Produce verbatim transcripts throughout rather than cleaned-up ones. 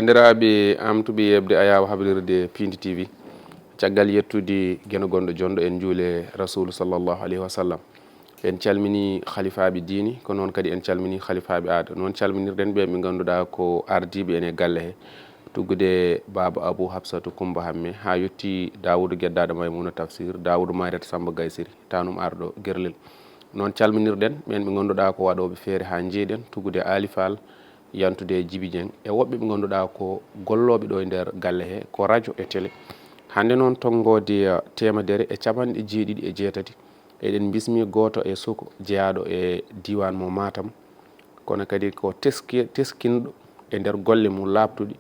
Banndiraaɓe am tuɓe yeɓde Ayaawo Habrirde Pindi T V, caggal yettude Geno Gonɗo Jonɗo, en njuule Rasuulu sallallahu alayhi wa sallam. En calmini halifaaɓe diini, ko noon kadi en calmini halifaaɓe aada. Noon calminirɗen ɓe ɓe ngannduɗaa ko ardiiɓe en e galle he, tuggude Baaba Abuu Hafsatu Kummba Hamme, haa yotti Daawuudu Geddaaɗo Maymuuna Tafsir, Daawuudu Mayrata Sammba Gaysiri, taanum arɗo Gerlel. Noon calminirɗen ɓeen ɓe ngannduɗaa ko waɗooɓe feere haa njeeɗen, tuggude Aali Faal, yantude Jibi Jeŋ e woɓɓe ɓe ngannduɗaa ko gollooɓe ɗo e nder galle he, ko rajo e tele. Hannde noon tonngoode, eh, teemedere e capanɗe jeeɗiɗi e jeetati, eɗen mbismi gooto e suka jeyaaɗo e diiwaan mo Matam, kono kadi ko teski-, teskinɗo e nder golle mum laaɓtuɗe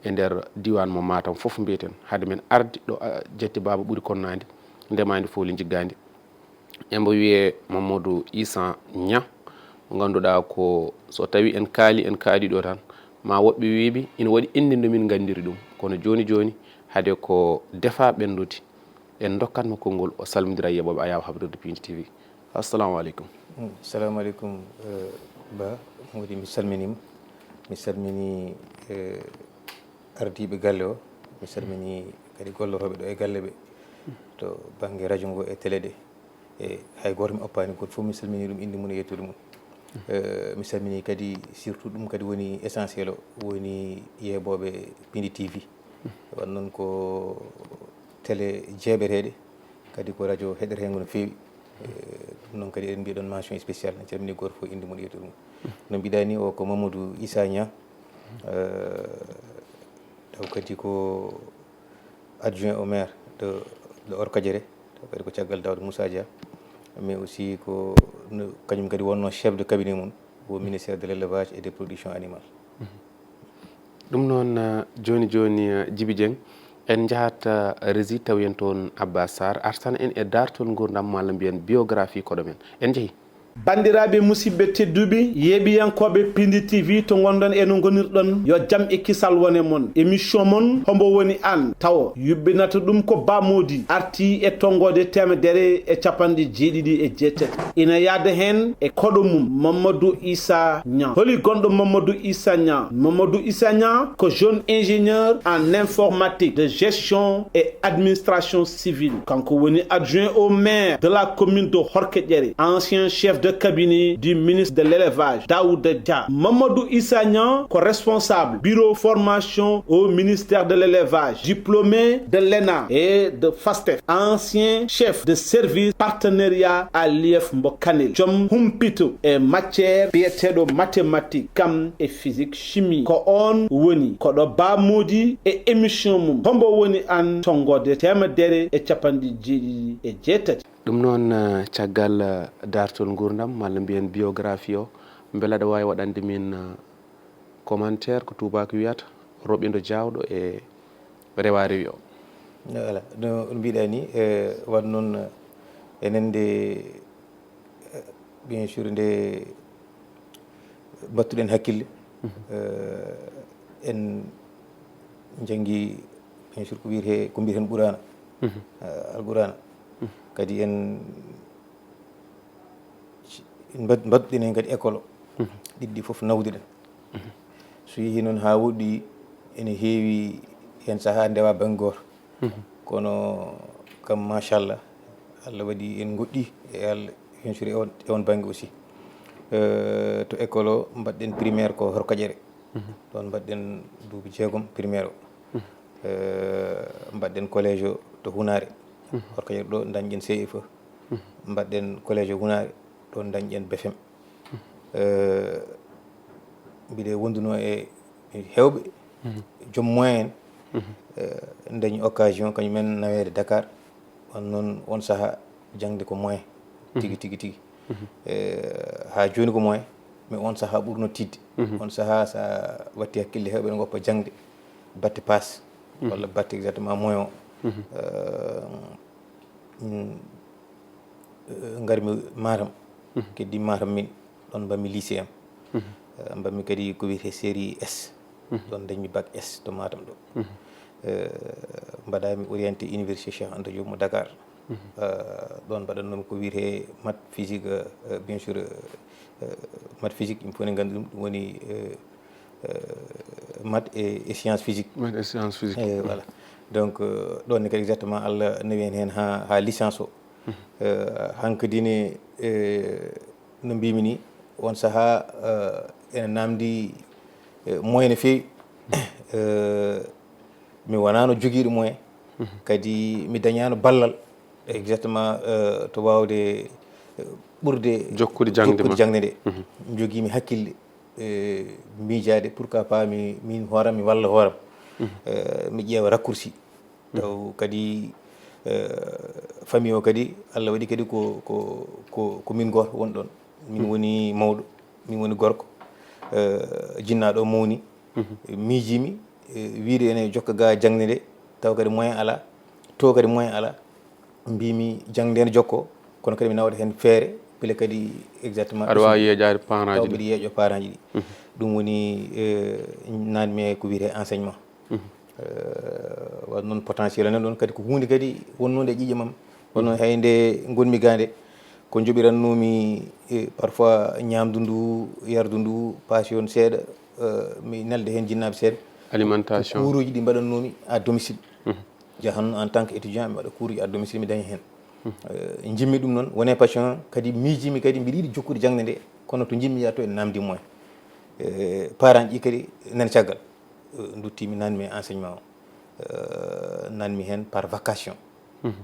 e nder diiwaan mo Matam fof mbiyeten. Hade men arde ɗo, ah, Jetti Baaba Ɓuri Konnaandi, Ndemaandi Fooli Njiggaandi. Embo wiyee Mamadou Issa Niang, mo ngannduɗaa ko so tawii en kaali, en kaali ɗo tan, ma woɓɓe wiiɓe ina waɗi innde nde min nganndiri ɗum. Kono jooni jooni, hade ko defaa ɓenndoti, en ndokkat mo konngol, o salmindira e yeɓooɓe Ayaawo Habrirde Pindi T V. Assalamu aleykum. Mm, assalamu aleykum, eh, Ba Mody, mi salminiima. Mi salmini, eh, ardiiɓe galle o. Mi salmini kadi gollotooɓe ɗo e galle ɓe, to bannge rajo ngo e tele ɗe. E hay gooto mi oppaani, gooto fof mi salmini ɗum, innde mum e yettude mum. Eh, mi salmini kadi, surtout ɗum kadi woni essentiel o, woni yeeɓooɓe Pindi T V. Wan noon ko tele jeeɓeteeɗe, kadi ko rajo heɗeteengo no feewi. Eh, ɗum noon kadi eɗen mbiya ɗon mention spéciale, en calmini gooto fof innde mum e yettude mum. No mbiɗa ni, o ko Mamadou Issa Niang, eh, taw kadi ko adjoint au maire de, de Orkadiéré, taw kadi ko caggal Daouda Moussa Dia, mais aussi ko no, kañum kadi wonno chef de cabinet mum au ministère de l'élevage et des productions animales. Ɗum noon, eh, jooni jooni, eh, Jibi Jeŋ, en njahat, eh, Régie, tawi en toon Abbas Sarr, artan en e daartol nguurndam, malla mbiyen biographie koɗo men. En njehi. Banndiraaɓe musidɓe tedduɓe, yeeɓiyankooɓe Pindi T V to ngonɗon e no ngonirɗon, yo jam e kisal wone mon. Émission mon, Hombo Woni Aan, tawo yuɓɓinata ɗum ko Ba Mody, arti e tonngoode teemedere e capanɗe jeeɗiɗi e jeetati. Ina yahda heen e koɗo mum, Mamadou Issa Niang. Holi gonɗo Mamadou Issa Niang? Mamadou Issa Niang ko jeune ingénieur en informatique de gestion et administration civile. Kanko woni adjoint au maire de la commune de Horkadiéré, ancien chef de cabinet du ministre de l'élevage, Daouda Dia. Mamadou Issa Niang ko responsable bureau formation au ministère de l'élevage, diplômé de l'ENA et de FASTEF, ancien chef de service partenariat à l'I F Mbo Kanel, joom humpito e matière biyeteeɗo mathématique, kam e physique chimie. Ko oon woni koɗo Ba Mody e émission mum Hombo Woni Aan, tonngoode teemedere e capanɗe jeeɗiɗi e jeetati. Ɗum noon, eh, caggal, eh, daartol nguurndam, malla mbiyen biographie o, mbela aɗa waawi waɗande min, eh, commentaire, ko tuubaako wiyata, roɓindo jaawɗo e rewa rewi o. Voilà, no, no mbiɗa ni, eh, wan noon, eh, enen nde, eh, bien sûr, nde mbattuɗen hakkille, eh, en njanngi, bien sûr, ko wiyetee, ko mbiyeten Qur'aana, eh, Al Qur'aana. Kadi en mbat-, mbaɗɗen heen kadi école o. Ɗiɗi ɗi fof nawduɗen. So yehii noon haa woɗɗoyi, ene heewi heen sahaa ndewa bannge gooto. Kono kam, machallah, Allah waɗi en ngoɗɗi e Allah, bien sûr, e on, e on bannge aussi. Eh, to école o, mbaɗɗen primaire ko Horkadiéré. Ɗoon mbaɗɗen duuɓi jeegom primaire o. Eh, mbaɗɗen collège o to Hunaare. Horkadiéré ɗo ndañɗen C F E. Mbaɗɗen collège o Hunaare, ɗoon ndañɗen B F M. Eh, mbiɗe wonduno e heewɓe, joom moyen en, eh, dañi occasion kañum en naweede Dakar. Wan noon, on sahaa jaŋde ko moyen, tigi, tigi, tigi. Eh, haa jooni ko moyen, mais on sahaa ɓurno tiiɗde. On sahaa, so a watti hakkille, heewɓe ene ngoppa jaŋde batte paas, walla batte exactement moyen o. Eh, mm, eh, ngarmi Matam, keddi Matam min, ɗoon mbaɗmi lycée am. Eh, mbaɗmi kadi ko wiyetee série S. Ɗoon dañmi bac S to Matam ɗo. Eh, mbaɗaami orienté Université Cheikh Anta Diop mo Dakar. Eh, ɗoon mbaɗatnoomi ko wiyetee maths physique, eh, bien sûr, eh, maths physique, yimɓe fof ne nganndi ɗum, ɗum woni, eh, maths et, et sciences physiques. Maths et sciences physiques. Eh, voilà. Donc, euh, ɗon ne kadi exactement Allah nawi en heen ha, ha licence o. Euh, hankadi ne, eh, no mbimi ni, on saha, euh, ene namdi, eh, moyen no feewi. Euh, mi wonano jogiiɗo moyen. Kadi mi dañano ballal exactement, euh, to wawde, euh, ɓurde Jokkude jangde ma. Jangde nde. Jogiimi hakkille, eh, miijaade pourquoi pas mi, min hooram mi walla hooram. Eh, mi ƴeewa raccourci. Taw kadi, eh, famille o kadi Allah waɗi kadi ko, ko, ko, ko min gooto won ɗon. Min woni mawɗo, min woni gorko, eh, jinnaaɗo o mawni. Miijimi, eh, wiide ene jokka ga jangde nde, taw kadi moyen ala, to kadi moyen ala. Mbimi jangde nde jokko, kono kadi mi nawata heen feere, pile kadi exactement. Aɗa waawi yeeƴaade parent Taw ji mbiɗa yeeƴo parent ji ɗi. Ɗum woni, eh, nanmi e ko wiyetee enseignement. Eh, waɗ noon potentiel enen ɗon kadi ko huunde kadi wonnunde e ƴiƴe mam. Wonno hay nde ngonmi gande, ko joɓirannoomi, eh, parfois ñaamdu ndu, yardu ndu, paasi on seeɗa, eh, mi nelda heen jinnaaɓe seeɗa. Alimentation. Kuuruuji ɗi mbaɗannoomi à domicile. Jahan en tant que étudiant, mi waɗa kuuruuji à domicile, mi daña heen. Eh, jimmi ɗum noon, wone passion, kadi miijimi kadi mbiɗa yiɗi jokkude jangde nde, kono to jimmi yaa to en namdi moyen. Eh, parent ji kadi nani caggal. Eh, duttimi nanmi e enseignement o. Eh, nanmi heen par vacation.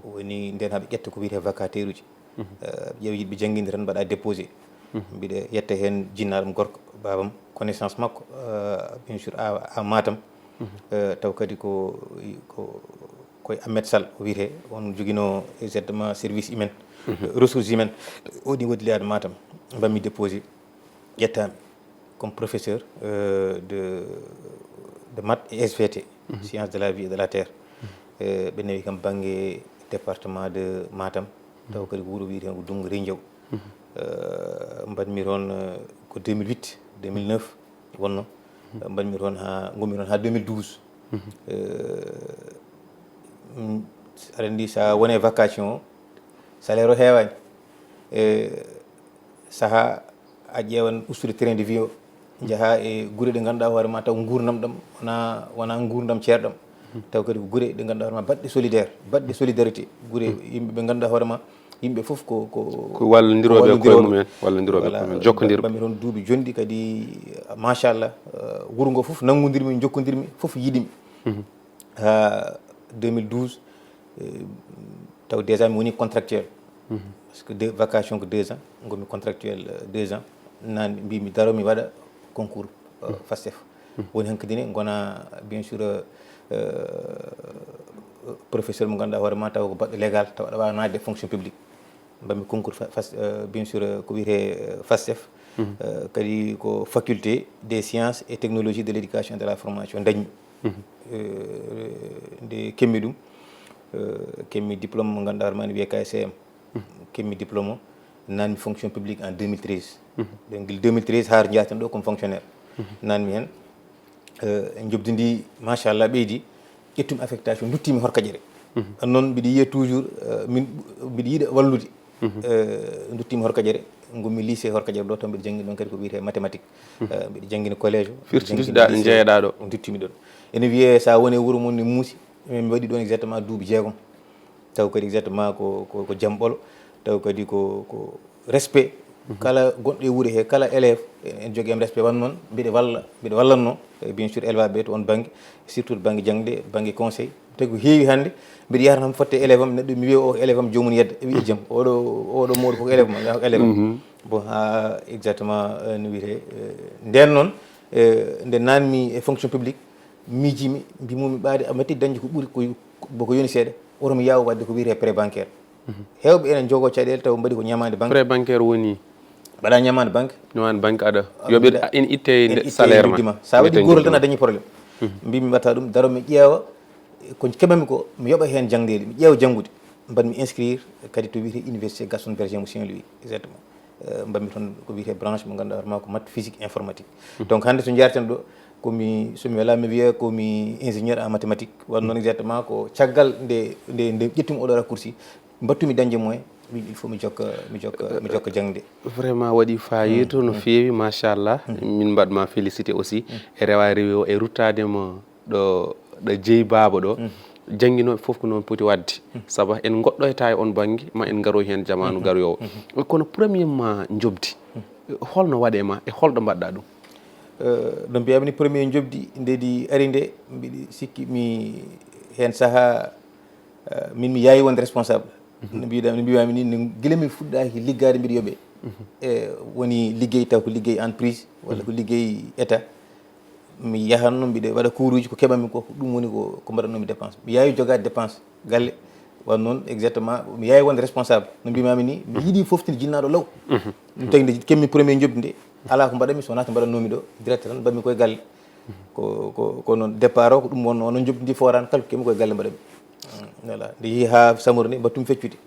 Woni nden haɓe ƴetta ko wiyetee vacataire uji. Eh, ƴeewa yiɗɓe janginde tan mbaɗa déposé. Mbiɗa yetta heen jinnaaɗo am gorko, baabam, connaissance makko, eh, bien sûr, à, à Matam. Eh, taw kadi ko, ko, koye Ahmed Sall o wiyetee, on joginoo exactement service humain, ressources humaines, o ni wodi liyaade Matam. Mbammi déposé, ƴettaami comme professeur, euh, de, de maths et S V T, sciences de la vie et de la terre. Euh, ɓe nawi kam bannge département de Matam, taw kadi ko wuro wiyetee ko Dungu Renjaw. Euh, mbaɗmi toon, euh, ko deux mille huit, deux mille neuf wonno. Mbaɗmi toon ha, ngonmi toon ha deux mille douze. Euh, mm, aɗa anndi sa wone vacation o, salaire o heewani. E saha a ƴeewan ustude train de vie o, njaha e gure ɗe ngannduɗaa hoore ma taw nguurndam ɗam wona, wona nguurndam ceerɗam. Taw kadi ko gure ɗe ngannduɗaa hoore ma baɗɗe solidaire, baɗɗe solidarité. Gure yimɓe ɓe ngannduɗaa hoore ma, yimɓe fof ko, ko, Ko wallindirooɓe e koye mumen, wallindirooɓe e koye mumen, jokkondirɓe. Mbaɗmi toon duuɓi jonɗi kadi, machallah, eh, wuro ngo fof nanngondirmi, jokkondirmi, fof yiɗimi. Ha deux mille douze, eh, taw déjà mi woni contractuel. Parce que deux, vacation ko deux ans, ngonmi contractuel, euh, deux ans. Nan mbimi daro mi waɗa concours, euh, FASTEF. Woni hankadi ne ngona, bien sûr, euh, euh, professeur mo ngannduɗaa hoore ma taw ko baɗɗo légal, taw aɗa waawi naatde e fonction publique. Mbaɗmi concours fa-, fas-, euh, bien sûr, euh, ko wiyetee, euh, FASTEF. Euh, kadi ko faculté des sciences et technologies de l'éducation et de la formation dañmi. Euh, nde keɓmi ɗum, euh, keɓmi diplôme mo ngannduɗaa hoore ma ne wiyee K C M. Keɓmi diplôme o, nanmi fonction publique en deux mille treize. Donc, gila deux mille treize haa njahaten ɗo comme fonctionnaire. Nanmi heen, euh, njoɓdi ndi, machallah, ɓeydi, ƴettumi affectation, duttimi Horkajere. Ɗum noon mbiɗa yiya toujours, euh, min, mbiɗa yiɗa wallude. Euh, duttimi Horkajere, ngonmi lycée Horkajere ɗo, taw mbiɗa janngina ɗon kadi ko wiyetee mathématique. Euh, mbiɗa janngina collège o, mbiɗa Firti duttuɗa ɗo njeyeɗaa ɗo. Duttumi ɗon. Ene wiyee sa woni e wuro mon ne muusi, min mi waɗi ɗon exactement duuɓi jeegom. Taw kadi exactement ko, ko, ko jam ɓolo, taw kadi ko, ko respect. Kala gonɗo e wuro he, kala élève, en jogii heen respect. Wan noon, mbiɗa walla, mbiɗa wallatnoo, eh, bien sûr, élève ɓe to on bannge, surtout to bannge jaŋde, bannge conseil. Tawi ko heewi hannde, mbiɗa yahata tan fotte élève am, neɗɗo mi wiya o élève am, joomum yedda, wiya jam, oɗo, oɗo mawɗo fof ko élève am, élève am. Bon, ha exactement, eh, no wiyetee, eh, ndeen noon, eh, nde nanmi e fonction publique, miijimi, mbimumi ɓaade a matti dañde ko ɓuri ko, boko yoni seeɗa, oto mi yaaw waɗde ko wiyetee prêt bancaire. Heewɓe ene njogoo caɗeele taw mbaɗi ko ñamaande banque. Prêt bancaire woni? Mbaɗa ñamaande banque. Ñamaande banque aɗa yoɓe, ene itte e Ene itte e salaire ma. Nduddi ma. Sa waɗi goral tan a dañi problème. Mbimi mi watta ɗum, daro mi ƴeewa ko keɓami ko, mi yoɓa heen jangdeeli, mi ƴeewa janngude. Mbaɗmi inscrire kadi to wiyetee Université Gaston Berger mo Saint-Louis, exactement. Eh, mbaɗmi toon ko wiyetee branche mo ngannduɗaa hoore ma ko maths physique informatique. Donc hannde so njaarten ɗo, komi, so mi wela mi wiya komi ingénieur en mathématique. Wan noon exactement ko caggal nde, nde, nde ƴettumi oɗo raccourci, mbattumi dañde moyen, Il faut mi jokka mi jokka mi jokka jangde. Vraiment waɗi fayida no feewi, machallah. Min mbaɗ ma félicité aussi e rewa rewi o, e ruttade mo ɗo ɗo jeyi baaba ɗo. Jannginooɓe fof ko noon poti waɗde, sabu en ngoɗɗoyta e on bannge ma en ngaro heen jamaanu garoyowo. Kono premier ma njoɓdi, holno waɗe ma e holɗo mbaɗɗa ɗum? No mbiyami ni, premier njoɓdi nde ndi ari nde, mbiɗi sikki mi heen saha, min mi yaawi wonde responsable. No mbiɗa no mbiyami ni, no gila mi fuɗɗaki liggaade mbiɗa yoɓe e woni liggey taw ko liggey entreprise walla ko liggey état. Mi yahanno mbiɗa waɗa kuuruji ko keɓanmi ko, ko ɗum woni ko ko mbaɗannomi dépense. Mi yaawi jogaade dépense galle. Wan noon exactement mi yaawi wonde responsable. No mbimami ni, mi yiɗi foftinde jinnaɗo law. Ɗum tagi nde keɓmi premier njoɓdi nde, ala ko mbaɗanmi so wona ko mbaɗannomi ɗo direct tan mbaɗmi koye galle. Ko ko ko noon départ o ko ɗum wonno, wonno njoɓdi ndi forani kala ko keɓmi koye galle mbaɗanmi. Voilà, nde yeehi ha samori nde mbattumi feccude.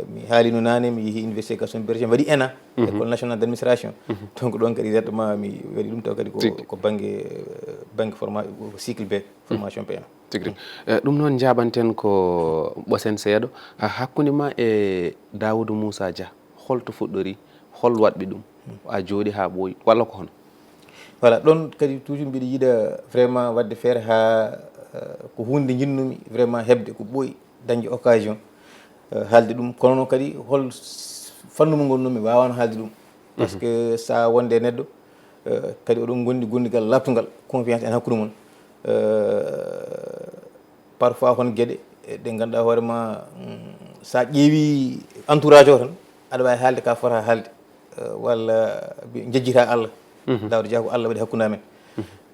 Mi haalino nane, mi yeehi université Gaston Berger, mi waɗi ena, école nationale d'administration. Donc ɗon kadi exactement mi waɗi ɗum taw kadi ko ko banggue banggue forma cycle B, formation P M. Tigi rigi. Ɗum noon njaɓanten ko ɓosen seeɗa ha hakkunde ma e Dawoudou Moussa Dia, holto fuɗɗori, hol waɗɓe ɗum? A jooɗi ha ɓooyi walla ko hono? Voilà, ɗon kadi toujours mbiɗa yiɗa vraiment wadde feere ha ko hunde jinnumi vraiment heɓde ko ɓooyi, dañde occasion haalde ɗum. Kono noon kadi hol fannu mo ngonnumi wawano haalde ɗum. Par ce que sa wonde e neɗɗo kadi oɗon gondi gondigal labtugal, confiance en hakkude mon. Parfois hon gueɗe ɗe ganduɗa hoore ma, sa ƴeewi entourage o tan aɗa wawi haalde ka fota haalde. Walla jejjita Allah. Dawoudou Dia ko Allah waɗi hakkude amen.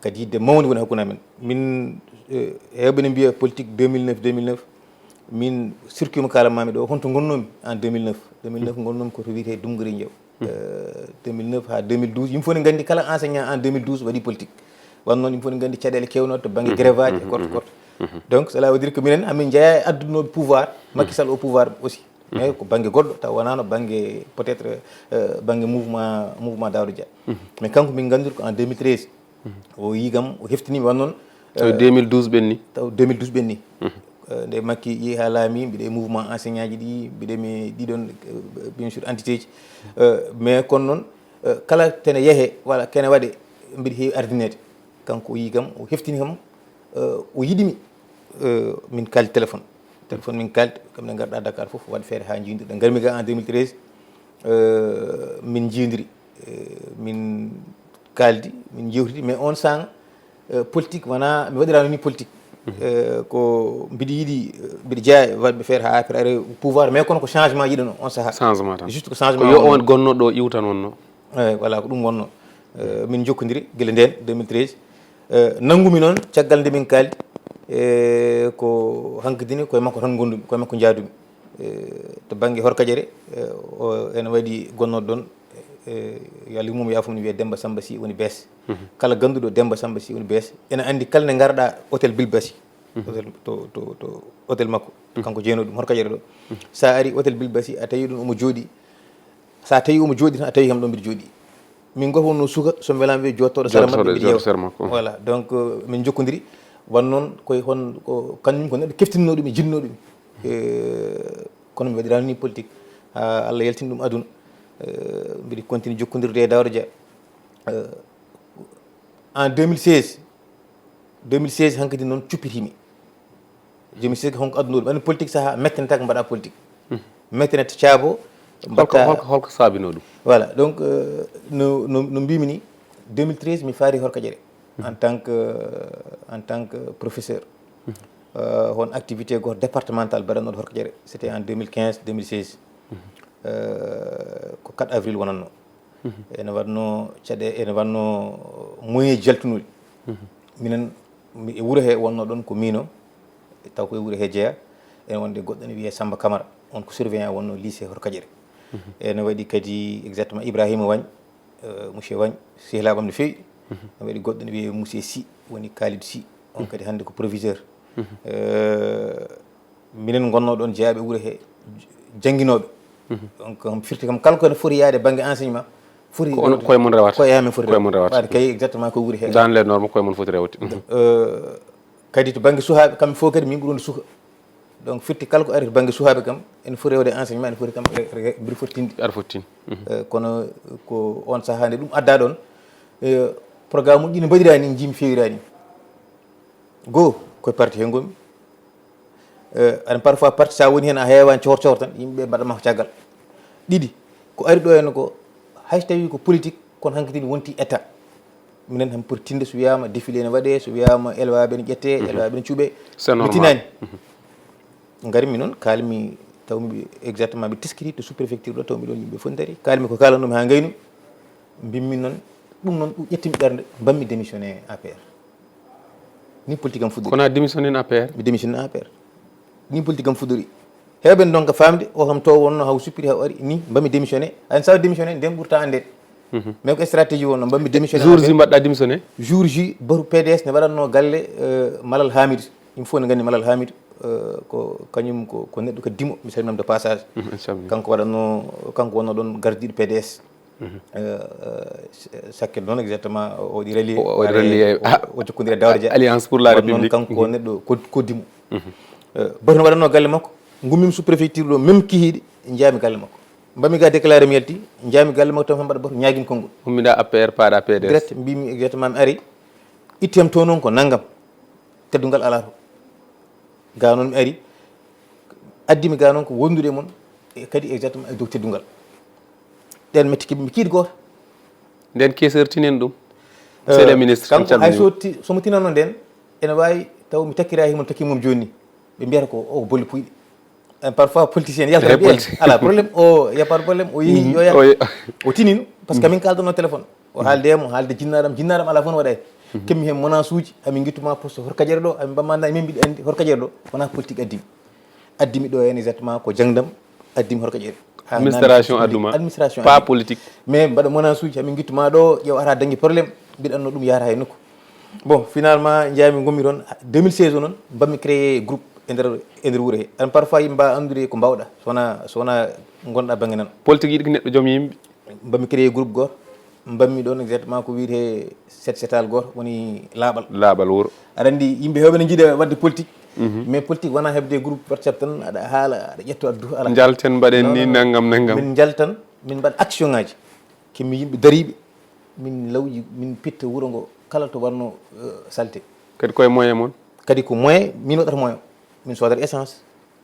Kadi yidde mawde woni hakkude amen. Min hewɓe ne mbiya politique deux mille neuf deux mille neuf, min circuit mo kalanmami ɗo honto gonnomi en deux mille neuf. Deux mille neuf gonnomi ko to wiyete Dumgari Diaw. Deux mille neuf ha deux mille douze, yimɓe fof ne gandi kala enseignant en deux mille douze waɗi politique. Wan noon yimɓe fof ne gandi caɗele kewnoɗe to banggue grève aji e korte korte. Donc cela veut dire que minen amin jeeya e addunoɓe pouvoir, Macky Sall au pouvoir aussi. Mais ko banggue goɗɗo taw wonano banggue peut-être banggue mouvement mouvement Dawoudou Dia. Mais kanko min gandiri ko en deux mille treize. O yii kam, o heftinimi wan noon. Taw deux mille douze ɓenni. Taw deux mille douze ɓenni. Nde Macky yeehi ha laami, mbiɗa e mouvement enseignant ji ɗi, mbiɗa mi ɗiɗon bien sûr entité ji. Mais kono noon kala tene yeehe walla kene waɗe, mbiɗa heewi ardinede. Kanko o yii kam, o heftini kam, o yiɗimi. Min kaldi téléphone. Téléphone min kaldi, kam ne garɗa Dakar fof waɗ feere ha jiidirɗen. Garmi ga en deux mille treize, min jiidiri, min kaldi, min jewtidi, mais on sanga politique wona mi waɗirano ni politique. Ko mbiɗa yiɗi, mbiɗa jeeya e waɗɓe feere ha affaire are pouvoir, mais kono ko changement yiɗano on saaha. Changement tan. Juste ko changement. Ko yo on gonnoɗo iwtan wonno. Eyyi, voilà, ko ɗum wonno. Min jokkodiri gila nden deux mille treize. Nanngumi noon caggal nde min kaali, e ko hankadine koye makko tan ngondumi, koye makko jaadumi. To banggue Horkadiéré, o ene waɗi gonnoɗo ɗon, yo Allah yurmo mo, yaafo mo, ne wiye Demba Samba Sy woni bees. Kala ganduɗo Demba Samba Sy woni bees ene andi kala nde garɗa hôtel Bilbassi. Hôtel to to to hôtel makko, kanko jeeyno ɗum Horkadiéré ɗo. Sa ari hôtel Bilbassi a tawi ɗum omo jooɗi. Sa tawi omo jooɗi tan a tawi kam ɗo mbiɗa jooɗi. Min goto wonno suka, somi welama wiye jottoɗo sara mabɓe mbiɗa yewa. Voilà, donc min jokkodiri. Wan noon koye hon ko kañum ko neɗɗo keftinno ɗum e jinno ɗum. Kono mi waɗirano ni politique ha Allah yaltini ɗum aduna. Mbiɗa continue jokkodirde e Daouda Dia. En deux mille seize, deux mille seize hankadi noon cuppitimi. Deux mille seize honko adduno ɗum, andi politique saaha mettenetake mbaɗa politique. Mettenet caabo. Holko holko holko saabino ɗum? Voilà, donc no no no mbimi ni, deux mille treize mi faari Horkadiéré en tant que en tant que professeur. Hon activité goto départemental mbaɗannoɗo Horkadiéré, c'était en deux mille quinze deux mille seize. Ko quatre avril wonanno. Ene wanno caɗe, ene wanno moyen jaltunuɗi. Minen e wuuro he wonno ɗon ko mino, taw koye wuuro he jeeya. Ene wonde goɗɗo ne wiye Samba Camara, on ko surveillant wonno lycée Horkadiéré. Ene waɗi kadi exactement Ibrahima Wagne, monsieur Wagne sehlaɓam no fewi. Ene waɗi goɗɗo ne wiye monsieur Sy, woni Kalidou Sy, on kadi hande ko proviseur. Minen gonno ɗon jeeyaɓe wuuro he, jangguinoɓe. Donc kam firti kam kala ko ene foti yaade banggue enseignement. Foti ko on koye mon rewata? Koye amen foti rewata. Waade kay exactement ko wuuri he dan les normes koye mon foti rewde. Kadi to banggue sukaɓe kamɓe fof kadi min ɓuuri wonde suka. Donc firti kala ko ari to bannge suhaaɓe kam, ene foti rewde enseignement, ene foti kam re- re- mbiɗa foti tinde. Aɗa foti tin. Eh, kono ko on sahaa nde ɗum adda ɗon, eh, programme uji ɗi mbaɗirani, jiimi fewirani. Goo, koye parti he ngonmi. Eh, aɗa parfois parti sa woni heen a heewani coor coor tan, yimɓe ɓe mbaɗa ma ko caggal. Ɗiɗi, ko ari ɗo heen ko, hay so tawi ko politique, kono hankadi ne wonti état. Minen hami poti tinde so wiyama défilé ne waɗe, so wiyama elwaɓe ne ƴette, elwaɓe ne cuuɓe. C'est normal. Tinani. Ngarmi noon, kalmi, tawmi exactement ɓe teskiti to sous préfecture ɗo, tawmi ɗon yimɓe fof dari. Kalmi ko kalannomi ha ngaynu. Mbimmi noon, ɗum noon ɗum ƴettimi ɓernde, mbammi démissionné A P R. Ni politique am fuɗɗori. Kono a démissionné A P R? Mi démissionné A P R. Ni politique am fuɗɗori. Heɓen donc famde o kam to wonno haw suppiri haw ari ni mbammi démissionné. An sa démissionné nden ɓurta ande. Mais ko stratégie wonno, mbammi démissionné. Jour ji mbaɗɗa démissionné? Jour ji baru P D S ne waɗatno galle, euh, Malal Hamidou. Yimɓe fof ne nganndi Malal Hamidou, euh, ko kañum ko, ko neɗɗo kadi dimo, mi salminam de passage. Mhm, inchallah. Kanko waɗatno, kanko wonno ɗon gardiiɗo P D S. Euh, euh, sakke noon exactement o waɗi rallier. O waɗi rallier, ah. O jokkondira Daouda Dia. Alliance pour la Waɗi noon République. Kanko ko neɗɗo ko, ko dimo. Euh, baru no waɗatno galle makko, ngummim sous préfecture ɗo, même kihiiɗe, njaami galle makko. Mbami ga déclaré mi yalti, njaami galle makko tan mbaɗa bato ñaagin konngol. Ummiɗa A P R paaɗa P D S. Direct, mbimi exactement mi ari, ittem to noon ko nanngam. Teddungal alaa to. Ga noon mi ari, addi mi ga noon ko wondude e mon, e kadi exactement e dow teddungal. Ɗen metti keɓi mi kiiɗe gooto. Nden kesertinen ɗum. C'est le ministre, Kanko hay calmini. So ti- so mo tinan noon nden, ene waawi taw mi takkira himo takki mum jooni ni. Ɓe mbiyata ko o bolle puyɗe. Eh, parfois politicien yalta Eh, ɓe politi- ala problème o, y a pas de problème o yehi o Oye. O tinino, parce que min kaldanno téléphone. O haalde mo, haalde jinnaram, jinnaram ala fof no waɗa. Kemmi hen menace uji, amin guittuma poste horkaƴere ɗo, amin mbamma na min mbiɗa andi horkaƴere ɗo, wona politique addimi. Addimi ɗo hen exactement ko jangdam, addimi horkaƴere. Ha Administration nani adduma, administration pas addi. Politique. Mais mbaɗa menace uji, amin guittuma ɗo, ƴeew ata dañi problème, mbiɗa anno ɗum yaata hay nokku. Bon, finalement, njaami ngonmi toon, deux mille seize o noon, mbammi créé groupe e nder, e nder wuro he. An parfois yimɓe mbawa andude ko mbawɗa, so wona, so wona gonɗa banggue nana. Politique yiɗi ko neɗɗo joom yimɓe. Mbammi créé groupe goto, mbammi ɗon exactement ko wiyete set setal goto, woni laaɓal. Laaɓal wuro. Aɗa andi yimɓe hewɓe ne jiiɗa wadde politique, mais politique wona heɓde groupe WhatsApp tan, aɗa haala, aɗa ƴetto addu, ala. Njalten mbaɗen Non, ni non, non. Nangam nangam. Min njaltan, min mbaɗa action ngaji. Kemi yimɓe dariɓe, min lawji, min pitta wuro ngo, kala to wanno, euh, salté. Kadi koye moyen mon? Kadi ko moyen, min waɗata moyen. Min sodata essence,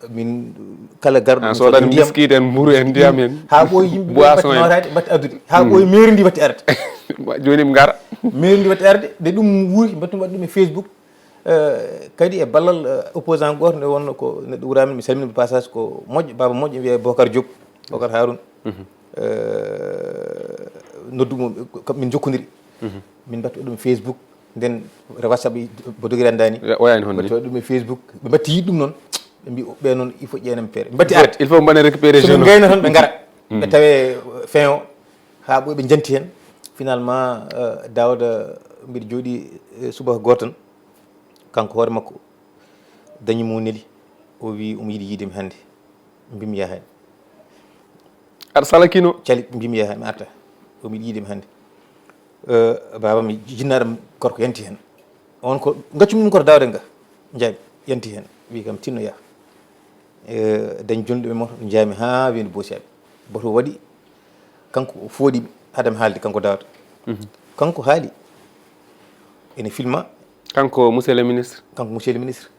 min kala garɗo An min soodani soodata ndiyam. Biskit en, mburu en, ndiyam en. Ha ɓooyi yimɓe Boisson mbaɗi en. Nawraade, mbaɗi addude. Ha ɓooyi mairie ndi watti arde. Joni mi ngara. Mairie ndi watti arde, nde ɗum wuuri, mbaɗi ɗum waɗi ɗum e Facebook. Euh, kadi e ballal, euh, opposant goto nde wonno ko neɗɗo wuramen, mi salmini passage ko moƴƴo, baba moƴƴo wiye Bocar Diop, Bocar Haroun. Euh, noddu mo, ko min jokkodiri. Min mbaɗi ɗum Facebook, nden WhatsApp bo dogiri andani. O yani hon ni? Mbaɗi ɗum e Facebook, ɓe mbatti yiɗ ɗum noon. Ɓe mbi ɓe noon il faut ƴeenam feere. Ɓe mbatti arde. Il faut mbaɗen récupérer So min jeune. Gayna tan ɓe ngara. Ɓe tawe fin o, ha ɓooyi ɓe janti hen. Finalement, euh, Daouda, mbiɗa jooɗi, euh, subaka gooto tan. Kanko hoore makko dañi mo neli. O wi omo yiɗi yiide mi hannde. Mbimi yaha hen. Aɗa salakino? Cali mbimi yaha mi arta. Omo yiɗi yiide mi hannde. Euh, baba mi jinnaɗo gorko yanti hen. On ko gaccumi ɗum koto Daouda nga. Njaami yanti hen. Wi kam tinno yaha. Eh, dañ jonɗuɓe moto njaami ha wendi Bosiyaɓe. Boto waɗi kanko o fooɗi haadam haalde kanko Daouda. Kanko haali ene filma. Kanko monsieur le ministre. Kanko monsieur le ministre.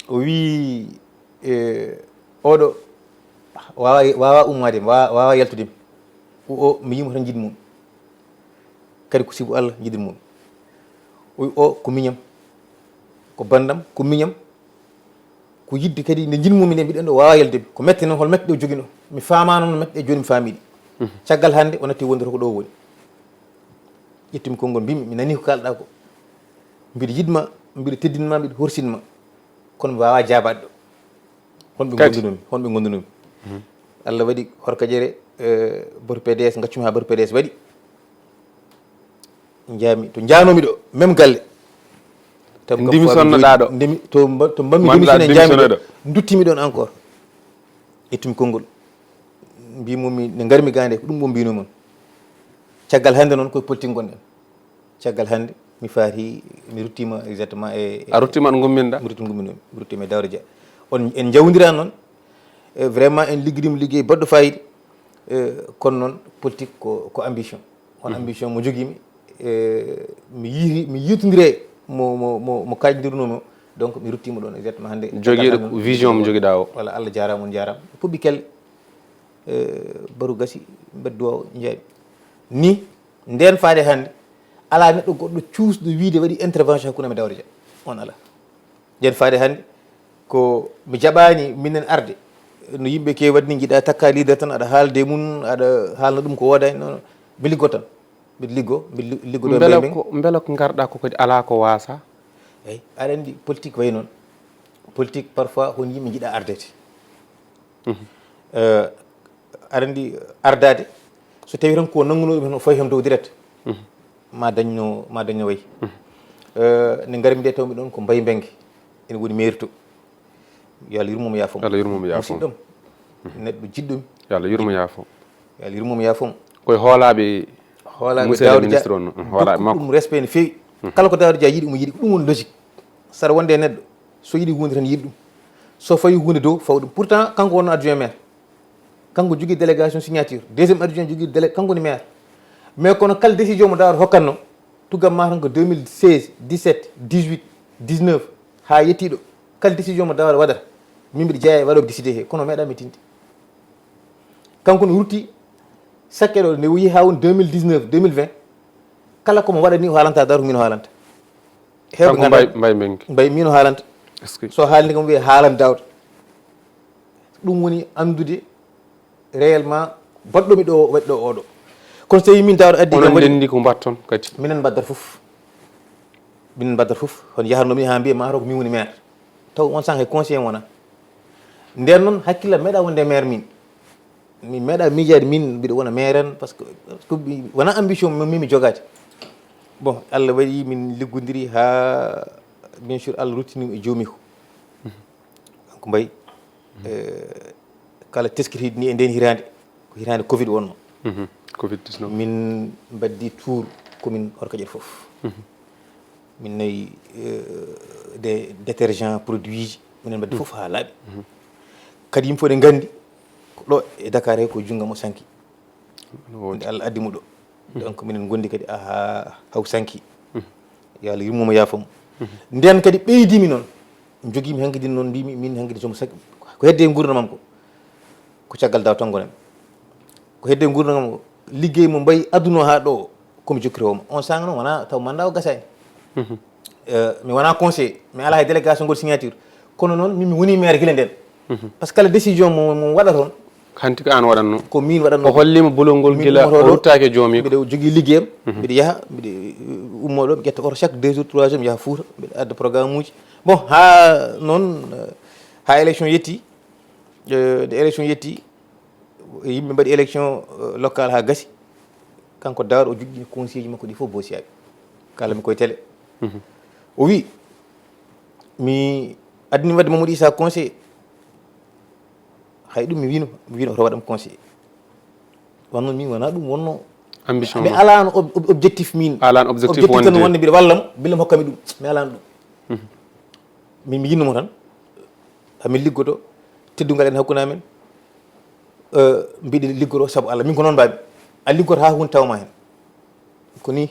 O wi, eh, oɗo wawa, wawa ummade, wawa, wawa yaltude mi. O, o mi yimo tan jiɗi mum. Kadi ko sibu Allah jiɗi mum. O wi o ko miñam, ko bandam, ko miñam. Ko yidde kadi nde jinmumi nde mbiɗen ɗo wawa yalde. Ko mette noon, hol mette ɗo jogino? Mi famano no mette ɗe joni mi famiɗi. Caggal hande o natti wonde to ko ɗo woni. Ƴettumi konngol mbimi mi nani ko kalɗa ko. Mbiɗa yiɗma, mbiɗa teddinma, mbiɗa horsinma. Kono mi wawa jabade ɗo. Honɓe Kadi. Gondunumi, honɓe gondunumi. Allah waɗi horkaƴere, eh, boto P D S, gaccumi ha boto P D S waɗi. Njaami to njanomi ɗo même galle. Taw kam Ndimi fo sonnoɗa jooɗi- ɗo. Ndimi to mba- to mbammi Manɗa démissionné njaami démissionné ɗo. Ɗo. Duttimi ɗon encore. Ƴettumi konngol. Mbimumi ne ngarmi gande ko ɗum mo mbinumon. Caggal hande noon koye politique gonɗen. Caggal hande mi faati mi ruttima exactement e. A ruttima ɗo gumminɗa? Mi rutti gumminumi mi ruttima e Daouda Dia. On en njawdira noon, e vraiment en liggodima liggey baɗɗo fayida. E kono noon politique ko ko ambition. On ambition mo jogimi, e mi yiiri mi yiytondire mo mo mo mo kaaƴdirnoomi o. Donc mi ruttima ɗoon exactement hannde. Jogiiɗo vision mo jogiɗaa o. Walla Allah jaaraama, on jaaraama, puɓɓi kelle. E baru gasi, mbeddu o njeeɓi ni. Ndeen faade hannde alaa neɗɗo goɗɗo cuusɗo wiide waɗi intervention hakkunde amen Daouda Dia. On alaa. Ndeen faade hannde ko mi jaɓaani minen arde no yimɓe keewi waɗde ni, njiɗa takka leader tan aɗa haalde e mum, aɗa haalna ɗum ko woodaani. Non, non. Mi liggo tan. Mbiɗa liggo, mbiɗa li- liggodoo mbela mbaymi. Ko mbela ko ngarɗaa ko kadi alaa ko waasa? Eyi, aɗa anndi politique wayi noon. Politique parfois hon yimɓe njiɗa ardede. Eh, aɗa anndi ardaade, so tawi tan ko nanngunoo ɗum heen o fawi heen dow direct, ma dañno ma dañno wayi. Eh, nde ngarmi nde tawmi ɗoon ko Mbaye Mbengue ene woni maire to. Yo Allah yurmo mo yaafo mo. Allah yurmo mo yaafo mo. Musidɗo am, neɗɗo jiɗɗo mi. Yo Allah yurmo yaafo. Yo Allah yurmo mo yaafo mo. Koye hoolaaɓe hoolaaɓe Daouda Dia, ministre on, hoolaaɓe makko. Ɗum respect no feewi. Kala ko Daouda Dia yiɗi omo yiɗi ko ɗum woni logique. Saɗa wonde e neɗɗo, so yiɗi huunde tan yiɗi ɗum. So fawi huunde dow faw ɗum. Pourtant kanko wonno adjoint maire. Kanko jogii délégation signature, deuxième adjoint jogii délé, kanko woni maire. Mais kono kala décision mo Daouda hokkatno, tuggam ma tan ko deux mille seize, dix-sept, dix-huit, dix-neuf, haa yettiiɗo, kala décision mo Daouda waɗata, min mbiɗa jeyaa e waɗooɓe décidé he, kono meeɗa mi tinde. Kanko ne rutti sakke ɗo nde o yehi haa woni deux mille dix-neuf, deux mille vingt, kala ko mo waɗani o haalanta Daouda ko min o haalanta. Heewɓe kanko nganndaa Mbaye Mbengue. Mbaye min o haalanta. Est-ce que so haalni kam wiye haalan Daouda. Ɗum woni anndude réellement baɗɗo mi ɗo waɗi ɗo oɗo. Kono so tawi min Daouda addi kam onon waɗi ndenndi ko mbatton kadi? Minen mbaddata fof. Minen mbaddata fof. Hono yahatno mi haa mbiya ma ko min woni maire. Taw on sanga hay conseiller wona. Nden noon hakkilla meeɗa wonde maire min. Mi meeɗa miijaade min mbiɗa wona maire en, parce que, parce que mi wona ambition mi mi jogaade. Bon, Allah waɗi min liggodiri haa bien sûr Allah ruttini e joomi ko. Kanko Mbaye, eh, kala teskitiiɗo ni e nden hiraande, ko hiraande covid wonno. Covid dix-neuf. Min mbaddi tour commune Horkadiere fof. Min nawi, eh, de détergent produit ji, minen mbaddi fof haa laaɓi. Kadi yimɓe fof ne nganndi ko ɗo e Dakar he ko junngo mo sanki. Nde Allah addi mo ɗo. Donc minen ngondi kadi aha haw sanki. Yo Allah yurmo mo yaafo mo. Nden kadi ɓeydimi noon. Jogiimi hankadi noon mbimi min hankadi somo saki ko hedde e nguurndam am ko. Ko caggal Daouda tan ngonami. Ko hedde e nguurndam am ko liggey mo Mbaye adduno haa ɗo o. Komi jokkiroowo mo. On sanga noon wona taw mandat o gasaani. Eh, mi wona conseiller, mi alaa hay délégation ngol signature. Kono noon min mi woni maire gila nden. Parce que kala décision mo mo waɗata toon, hanti ko an waɗatno? Ko min waɗatno. O hollima bolol ngol gila o ruttaaki e joomi ko. Mbiɗa jogii liggeyam, mbiɗa yaha, mbiɗa, eh, ummo ɗo, mi ƴetta oto chaque deux jours, trois jours, mi yaha Fouta, mbiɗa adda programme uji. Bon, haa noon, eh, haa élection yetti, eh, nde élection yetti, yimɓe mbaɗi élection, eh, locale haa gasi. Kanko Daouda o joƴƴini conseil ji makko ɗi fof Bosiyaaɓe. Kaalami koye télé. O wi mi addani wadde Mamadou Issa conseil. Hay ɗum mi wino, mi wino hoto waɗam conseil. Wanno min wona ɗum wonno ambition mi ma. Alaano ob- ob- objectif min. Alaano objectif tan wonde mbiɗa walla mo, billa mo hokkami ɗum. Mi alaano ɗum. Min mi yinno mo tan. Hamin liggoto, teddungal en hakkunde amen. Eh, mbiɗa liggoto sabu Allah. Min ko noon mbaɗmi. A liggoto haa hunde tawma heen. Ko ni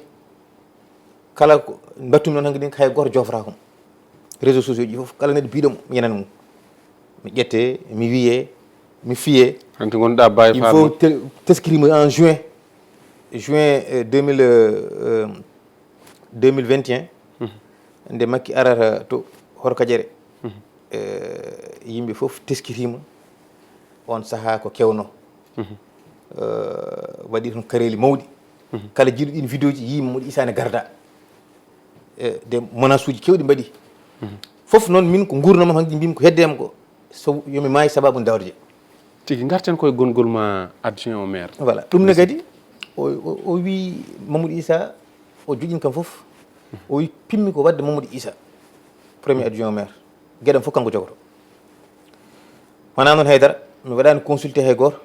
kala ko mbattumi noon hankadi hay gooto jofraako mo. Réseaux sociaux ji fof kala neɗɗo biɗo mo mi yenani mum. Mi ƴette, mi wiye, mi fiye. Hanti ngonɗa Baye Fall. Il faut te- teskirimo en juin. Juin, eh, deux mille, eh, deux mille vingt et un. Nde Makki arata to Horkadiere. Eh, yimɓe fof teskitiima on sahaa ko kewno. Eh, waɗi toon kareeli mawɗi. Kala jiiɗo ɗin vidéo ji yii Mamadou Issa ne garda. Eh, de menace uji kewɗi mbaɗi. Fof noon min ko nguurndam am hanki mbimi ko hedde am ko so yomi maayi sababu Daouda Dia. Tigi garten koye gongol ma adjoint au maire. Voilà, ɗum ne kadi o o- o wi Mamadou Issa o joƴƴin kam fof. O wi pimmi ko wadde Mamadou Issa premier adjoint au maire. Geɗam fof kanko jogoto. Wona noon haydara mi waɗani consulté hay gooto.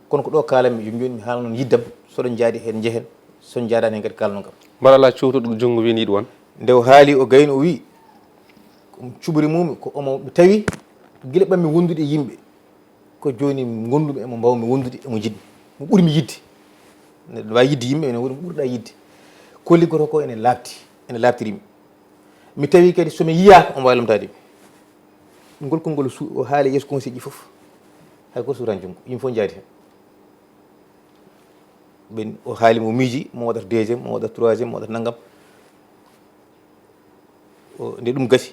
Kono ko ɗo kaalanmi jooni jooni mi haala noon yiddam. Soɗon njaadi heen njehen, son njaadaani heen kadi kaalnon kam. Mbaɗa alaa cowtuɗo junngo wiin yiɗ won. Nde o haali o gayni o wi ko cuɓori mum ko omo mi tawi Gila ɓammi wondude e yimɓe, ko jooni ngondumi e mo, mbawmi wondude e mo, jiɗmi, mo ɓurmi yidde. Neɗɗo waawi yidde yimɓe, ene woodi mo ɓurɗa yidde. Ko liggoto ko ene laaɓti, ene laaɓtirimi. Mi tawi kadi so mi yiyaaka, omo waawi lomtaade mi. Ngol konngol su-, o haali yeeso conseil ji fof. Hay gooto suutan junngo, yimɓe fof njaadi heen. Ɓen o haali mo miiji, mo waɗata deuxième, mo waɗata troisième, mo waɗata nanngam. O, nde ɗum gasi,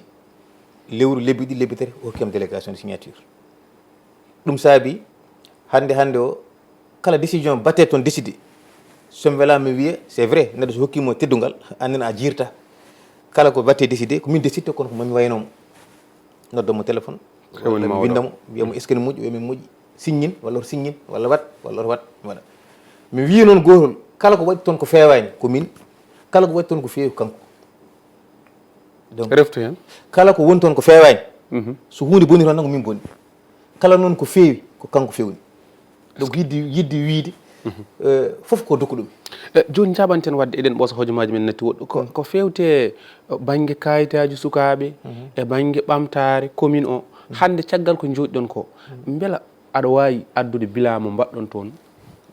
lewru, lebbi ɗiɗi, lebbi tati, o hokkiyam délégation de signature. Ɗum saabi, hannde, hannde o, kala décision battee toon décidé, so mi welaama mi wiya, c'est vrai, neɗɗo so hokkiima teddungal, anndina a jiirta. Kala ko battee décidé, ko min décidé, kono ko mami waynoo mo. Nodda mo téléphone, walla mi winda mo, wiya mo, est-ce que ne moƴƴi? Wiya mi moƴƴi. Siññin, walla oto siññin, walla waɗ, walla oto waɗ, mi waɗa. Mi wii noon gootol, kala ko waɗi toon ko feewaani, ko min. Kala ko waɗi toon ko feewi, ko kanko. Donc, reftu heen. Kala ko woni toon ko feewaani, mhm, so huunde boni toon tan, ko min boni. Kala noon ko feewi, ko kanko feewni. Donc, yiɗde, yiɗde wiyde, mhm, eh, fof ko dokku ɗum. Eh, jooni, njaɓanten waɗde eɗen ɓoosa hojomaaji men natti woɗɗo. Ko, mm, ko feewte, eh, bannge kaayitaaji sukaaɓe, mhm, e bannge ɓamtaare commune o. Mm. Hannde, caggal ko njooɗiɗon ko, mm, mbela aɗa waawi addude bilan mo mbaɗɗon toon,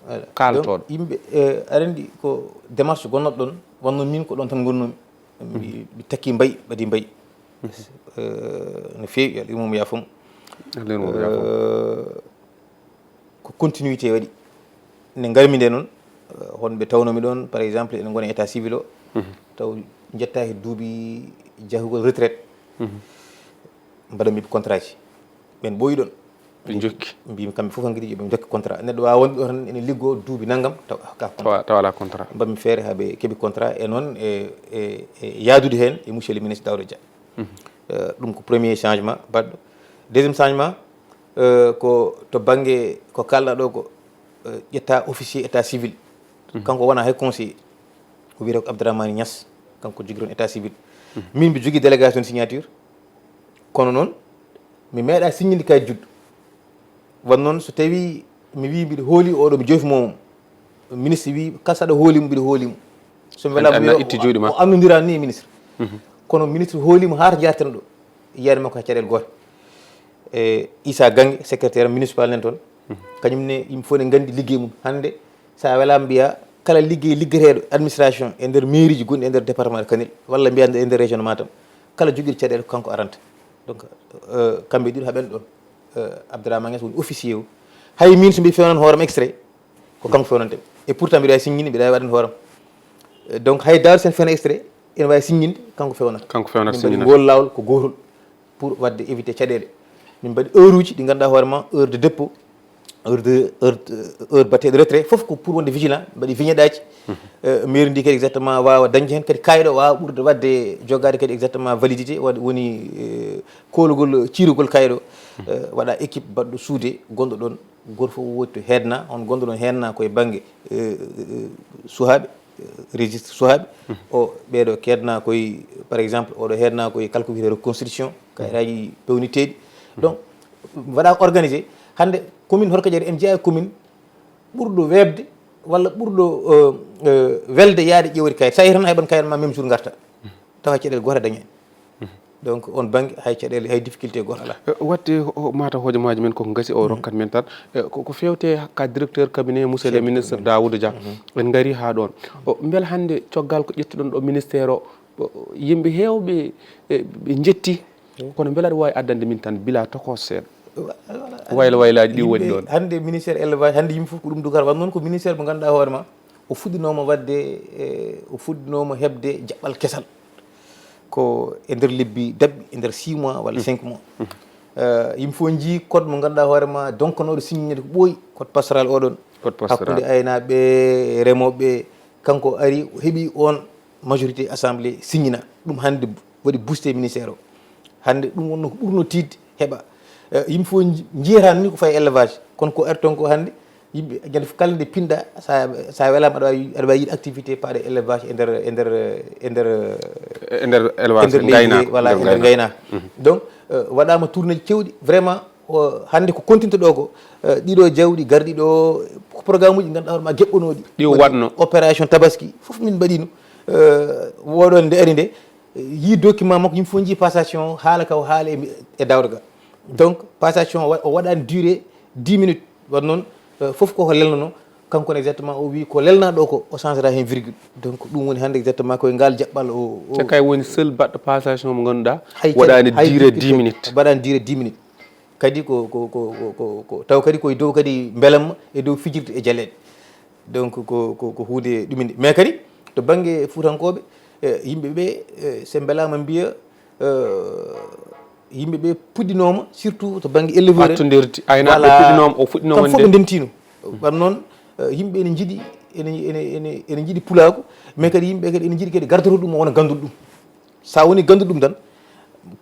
voilà, kaaltooɗo? Donc, yimɓe, eh, aɗa anndi ko démarche gonnooɗo ɗoon, wonno min ko ɗoon tan ngonnoomi. Mi, mi takki mbayi, ɓadi mbayi. Mhm. Eh, no feewi, yo Allah yurmo mo, yaafo mo. Allah yurmo mo, yaafo mo. Eh, ko continuité waɗi. Nde ngarmi nde noon, eh, honɓe tawnoomi ɗoon, par exemple, ene ngona état civil o, mhm, taw njettaaki duuɓi jahugol retraite. Mhm. Mbaɗanmi ɓe contrat ji. Ɓen ɓooyi ɗoon. Ɓe njokki. Mbimi kamɓe fof hankadi yo ɓe njokki contrat. Neɗɗo waawa wonde ɗo tan ene liggoo duuɓi nanngam, taw ka contrat. Tawa, tawa alaa contrat. Mbaɗmi feere haa ɓe keɓi contrat e noon e, e, e yahdude heen e monsieur le ministre Daouda Dia. Mhm. Eh, ɗum ko premier changement baɗɗo. Deuxième changement, eh, ko to bannge ko kaalɗaa ɗo ko, eh, ƴetta officier état civil. Mhm. Kanko wonaa hay conseiller. O wiyetee ko Abdourahmane Niass, kanko jogii toon état civil. Mhm. Min mbi jogii délégation de signature. Kono noon, mi meeɗaa siññinde kayit juddu. Wan noon, so tawii mi wii mbiɗa hooli oɗo, mi joofiima mo, ministre wii, kala saɗa hooli mo, mbiɗa hooli mo. So mi welaama, mi itti juuɗe ma, o annondiraa ni e ministre. Mhm. Kono ministre hooli mo haa to njaarten ɗo. Yiyaani makko hay caɗeele goote. E Issa Gange, secrétaire municipal nen toon. Mhm. Kañum ne, yimɓe fof ne nganndi liggey mum. Hannde, so a welaama mbiyaa, kala liggey liggeteeɗo administration e nder mairie ji gonɗi e nder département de Kanel, walla mbiyaa e nder région de Matam, kala jogiiɗo caɗeele ko kanko aranta. Donc, euh, kamɓe ɗiɗo haɓen ɗoon. Euh, Abdourahmane Niass woni officier o. Hay min so mbi fewnan hoore am extrait, ko kanko fewnanta mi. Et pourtant mbiɗa waawi siññinde, mbiɗa waawi waɗande hoore am. Euh, donc hay Daouda Sène fewna extrait, ene waawi siññinde, kanko fewnata. Kanko fewnata, min mbaɗi siññinata. Ngol laawol ko gootol pour waɗde éviter caɗeele. Min mbaɗi heure uji ɗi ngannduɗaa hoore ma, heure de dépôt, heure de, heure, heure baɗteeɗo retrait, fof ko pour wonde vigilant, mbaɗi vignette aji. Mhm. Euh, mairie ndi kadi exactement waawa dañde heen kadi kayɗo, waawa ɓurde waɗde, jogaade kadi exactement validité, waɗ-, woni, euh, koolugol, ciirugol kayɗo. Mhm. Euh, waɗa équipe baɗɗo suude, gonɗo ɗoon, gooto fof woodi to heedna, on gonɗo ɗoon heedna koye bannge, euh, euh, suhaaɓe, euh, registre suhaaɓe. Mhm. O, ɓeeɗo keedna koye, par exemple, oɗo heedna koye kala ko wiyetee reconstruction, kayraaji pewniteeɗi. Mhm. Donc, waɗa organisé. Hannde, commune Horkadiéré, en jeyaa e commune ɓurɗo weeɓde walla ɓurɗo, euh, euh, welde yaade ƴeewde kayit. So a yehi tan, a heɓan kayit ma même jour ngarta. Tawa caɗeele goote a dañaani. Mhm. Donc, on bannge, hay caɗeele, hay difficulté gooto alaa. Eh, waɗde ho-, ho-, mataw hojomaaji men koko ngasi o, mhm, rokkat men tan. Eh, ko, ko feewte ka directeur cabinet, monsieur le ministre Daouda Dia. Mhm. En ngarii haa ɗoon. O, mbela hannde coggal ko ƴettuɗon ɗo ministère o, o, yimɓe heewɓe, eh, ɓe njetti. Mhm. Kono mbela aɗa waawi addande min tan bilan tokos seeɗa? Wa-, wa-, wayla waylaaji ɗi woni ɗoon. Hannde ministère élevage, hannde yimɓe fof ko ɗum dugata. Wan noon ko ministère mo ngannduɗaa hoore ma, o fuɗɗinooma waɗde, eh, o fuɗɗinooma heɓde jaɓɓal kesal. Ko e nder lebbi daɓɓi, e nder six mois walla, mm, cinq mois. Mm. Eh, yimɓe fof njii code mo ngannduɗaa hoore ma, donkanooɗo siññineede ko ɓooyi, code pastoral oɗon. Code pastoral. Hakkunde aynaaɓe, remooɓe, kanko ari, o heɓi on majorité assemblée siññina. Ɗum hannde waɗi boosté ministère o. Hannde ɗum wonno ko ɓurno tiiɗde heɓa. Eh, yimɓe fof nji-, njiyata ni ko fayi élevage. Kono ko ari toon ko hannde, yimɓe, ñande fof kala nde pinɗa, sa, sa welaama aɗa waawi, aɗa waawi yiɗde activité paaɗe élevage e nder, e nder, e nder, e nder élevage, e nder leydi, ngaynaaka, voilà, e nder ngaynaaka. Mhm. Donc, eh, waɗaama tournée ji cewɗi, vraiment, o, hannde ko continue ɗo ko, eh, ɗiɗo jawɗi garɗi ɗo, ko programme uji ngannduɗaa hoore ma geɓɓonooɗi. Ɗi waɗno. Opération Tabaski, fof min mbaɗino. Eh, woɗon nde ari nde, yii document makko, yimɓe fof njii passation, haala ka o haala e, e Daouda Ga. Donc, passation o wa- o waɗaani durée dix minutes. Waɗ noon, euh, fof koko lelnono, kanko ne exactement o wi ko lelnaa ɗo ko, o changera heen virgule. Donc, ɗum woni hannde exactement koye ngal jaɓɓal o, o- Cakka e woni seul baɗɗo passation mo ngannduɗaa, hay waɗaani hay durée virgule dix minutes. Waɗaani durée dix minutes. Kadi ko, ko, ko, ko, ko, ko, taw kadi koye dow kadi mbelamma e dow fijirde e jaleeɗe. Donc, ko, ko, ko huunde ɗuminde. Mais kadi, to bannge Fuutankooɓe, eh, yimɓe ɓe, eh, so mbelaama mbiya, eh, yimɓe ɓe puɗɗinooma, surtout to bannge éleveur en. Partondirde, aynaaɓe Voilà. Puɗɗinooma, o fuɗɗinooma Kam fof wonde ɓe ndentino. Ɓam noon, eh, yimɓe ene njiɗi, ene, ene, ene, ene njiɗi pulaagu, mais kadi yimɓe kadi ene njiɗi kadi gardoro ɗum, wona ganduɗo ɗum. Sa woni ganduɗo ɗum tan,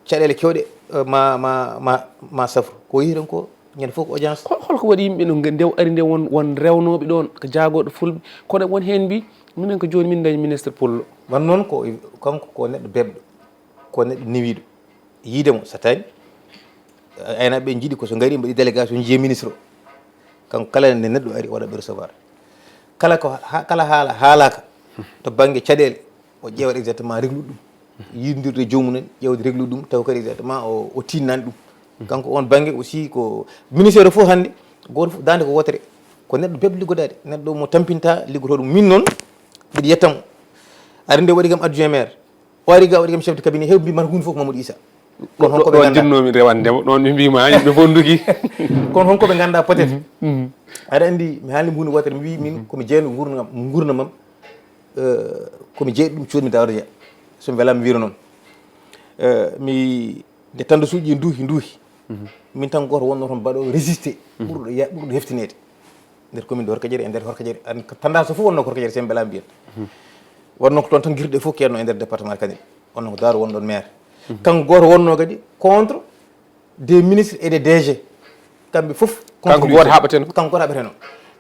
caɗeele kewɗe, eh, ma, ma, ma, ma safru. Ko yehi tan ko ñande fof ko audience. Hol-, holko waɗi yimɓe no nde ari nde won, won rewnooɓe ɗoon, ko jaagorɗo fulɓe, kono won heen mbi, minen ko jooni min dañi ministre pullo. Wan noon ko, kanko ko neɗɗo beɓɗo, ko neɗɗo newiiɗo. Yiide mo satani. Aynaaɓe ɓe njiɗi ko so ngari mbaɗi délégation jiya ministre o. Kanko kala nde neɗɗo ari o waɗa ɓe recevoir. Kala ko ha-, kala haala haalaka to bannge caɗeele, o ƴeewat exactement reglude ɗum. Yiidirde e joomum en, ƴeewde reglude ɗum, taw kadi exactement o, o tinnani ɗum. Kanko on bannge aussi ko ministère o fof hannde, gooto fof daande ko wootere. Ko neɗɗo beɓɗo liggodaade, neɗɗo mo tampinta liggotoo ɗum. Min noon, mbiɗa yetta mo. Ari nde waɗi kam adjoint maire, o ari ga waɗi kam chef de cabinet, heew mbi mata huunde fof ko Mamadou Issa. Kono honko ɓe ɗon nganndaa? Jinnoomi rewandema, ɗon ɓe mbiima yimɓe fof nduki. Kono honko ɓe nganndaa peut-être? Mhm, mhm. Aɗa anndi, mi haalni mo huunde wootere, mi wii min komi jeyɗo nguurndam, nguurndamam, eh, komi jeyɗo ɗum cuuɗmi Daouda Dia. So mi welaama mi wiira noon. Eh, mi, nde tandasuuji nduuhi, nduuhi. Mhm. Min tan gooto wonno toon mbaɗo résisté, mhm, ɓurɗo ya-, ɓurɗo heftineede. Nder commune de Horkadiéré, e nder Horkadiéré, an, tendance fof wonno ko Horkadiéré, so mi welaama mbiyen. Mhm. Wonno ko toon tan guerre ɗe fof keenno e nder département de Kaniel. Wonno ko Daaro wonɗon maire. Mhm. Kanko gooto wonno kadi contre des ministres et des D G. Kamɓe fof contre lui. Kanko gooto haɓateno? Kanko gooto haɓateno.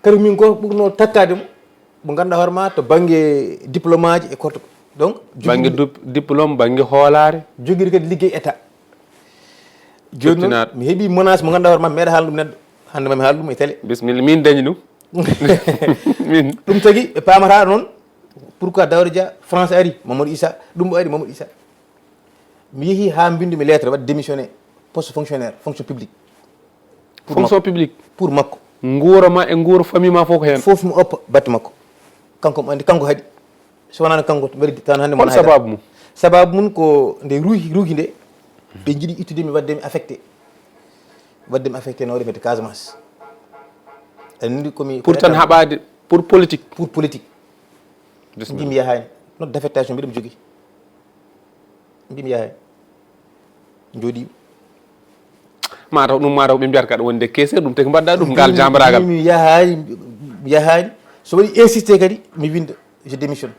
Kadi min gooto ɓurno takkaade mo, mo ngannduɗaa hoore ma to bannge diplôme aji e korto. Donc, jogii dip-, diplôme, bannge hoolaare. Jogii kadi liggey état. Jooni noon, mi heɓii menace mo ngannduɗaa hoore ma, mi meeɗa haalde ɗum neɗɗo. Hannde ma mi haala ɗum e télé. Bisimilla, min dañi ɗum. Min. Ɗum tagi ɓe paamata noon, pourquoi Daouda Dia, France ari, Mamadou Issa, ɗum ari, Mamadou Issa. Mi yehi haa mbinndu mi lettre, waɗi démissionné poste fonctionnaire, fonction publique. Pour makko. Fonction publique? Pour makko. Nguura ma e nguura famille ma fof ko heen? Fof mi oppa batte makko. Kanko mo anndi, kanko haɗi. So wonano kanko, mbeɗa tan hannde mo. Hol sababu mum? Sababu mum ko nde ruuhi, ruuhi nde, ɓe njiɗi ittude mi, waɗde mi affecté. Waɗde mi affecté no waɗi mi to Casamance. Aɗa anndi ko mi. Pour tan haɓaade, pour politique? Pour politique. Bisimilla. Mbi mi yahaani. Note d'affectation mbiɗa mi jogii. Mbi mi yahaani. Jooɗii. Mataw ɗum, mataw ɓe mbiyata kaɗa wonde keeseer, ɗum tagi mbaɗɗa ɗum, ngal jambaraagal. Mi yahaani, mi yahaani. So waɗi insisté kadi, mi winda, je démissionne.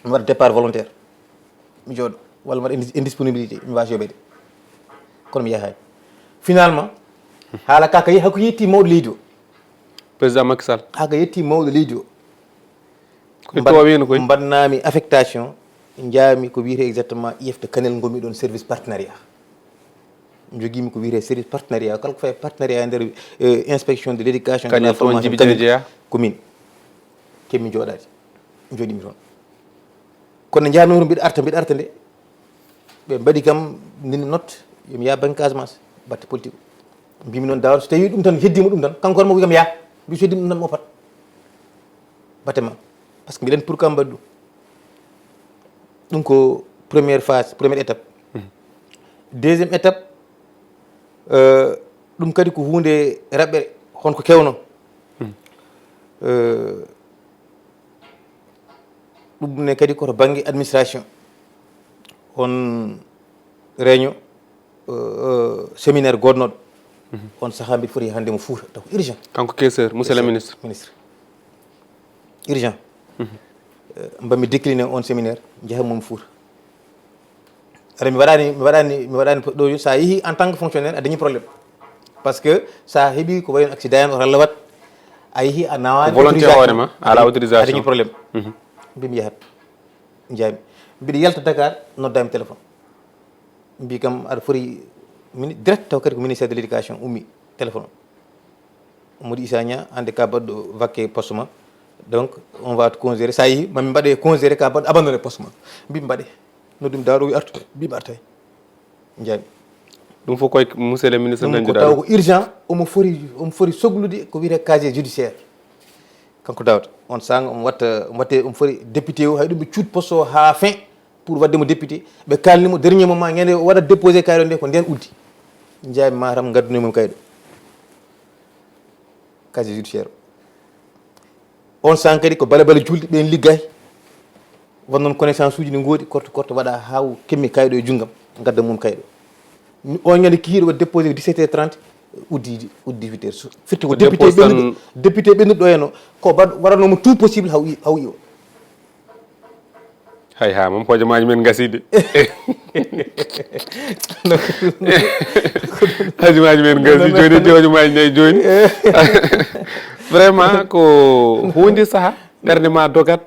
Mi waɗa départ volontaire. Mi jooɗo. Walla mi waɗa indi-, indisponibilité, mi waasi yoɓeede. Kono mi yahaani. Finalement, haala ka, ka ye-, hako yetti mawɗo leydi o. Président Macky Sall. Hako yetti mawɗo leydi o. Ko mbaɗ-, tooweeno koy. Mbaɗnaami affectation, njaami ko wiyetee exactement I F de Kanel, ngonmi ɗoon service partenariat. Njogiimi ko wiyetee service partenariat, kala ko fayi partenariat e nder, eh, inspection de l'éducation, de la formation, Kanel toon jibi Kanel, jeyaa? Ko min. Keɓmi jooɗaade. Jooɗiimi toon. Kono nde njaarnoomi mbiɗa arta, mbiɗa arta nde, ɓe mbaɗi kam ndin note, yo mi yaha bannge Casamance, batte politique o. Mbimi noon, Daouda, so tawi ɗum tan heddiima ɗum tan, kanko tan mo wi kam yaha. Mbi so heddiima ɗum tan mo pat. Batte ma. Parce que mbiɗen pour kam mbaɗi ɗum. Ɗum ko première phase, première étape. Mhm. Deuxième étape, euh, ɗum kadi ko huunde raɓɓere, hon ko kewno. Mhm. Euh, Ɗum ne kadi ko to bannge administration. On réunion, euh, séminaire goodnooɗo. Mhm. On sahaa mbiɗa foti hannde mo Fuuta, taw ko urgent. Kanko Kesseur, monsieur le ministre. Ministre. Urgent. Mhm. Euh, mbaɗmi décliné on séminaire, njaha mo Fuuta. Aɗa mi waɗani, mi waɗani, mi waɗani ɗo, so a yehi en tant que fonctionnaire, a dañi problème. Parce que so a heɓi ko wayi no accident en, o rallawat, a yehi a nawaani volonté autorisation, hoore ma, a alaa autorisation, a dañi problème. Mhm. Mbi mi yahat. Njaami. Mbiɗa yalta Dakar, noddaami téléphone. Mbi kam aɗa foti mini-, direct taw kadi ko ministère de l'éducation ummi téléphone o. Modi Issa Niang, hannde ka baɗɗo vaquer poste ma. Donc, on va te considérer. So a yehi, ma mi mbaɗe considérer ka baɗɗo abandonné poste ma. Mbi mbaɗe. Noddumi Daaro, o wi artu. Mbi mi artay. Njaami. Ɗum fof koye monsieur le ministre Ɗum ko nandiɗaa taw ɗum. Ko urgent, omo foti omo foti soglude ko wiyetee casier judiciaire. Kanko Daouda, on sanga omo watta omo watte omo foti député o, hay ɗum ɓe cuut poste o haa fin pour waɗde mo député. Ɓe kaalni mo dernier moment, ñande o waɗa déposé kayɗo nde, ko nden uddi. Njaami Matam, ngadduno mum kayɗo, casier judiciaire o. On sang kadi ko bale bale julde, ɓen liggay. Won noon connaissance uji ne ngoodi, korto korto waɗa haa o kemmi kayɗo e junngam, ngadda mum kayɗo. O ñande kihiiɗo waɗi déposé ko dix-sept heures trente, uddi uddi huit heures. Firti ko Ko député dépose tan- ɓennuɗo, député ɓennuɗo ɗo heno, ko baɗ waɗanoomo tout possible haw i- haw i o. Hay ha moom hojomaaji men ngasii de. Hojomaaji men ngasii jooni, te hojomaaji nayi jooni. Vraiment ko huunde saha ɓernde ma dogat,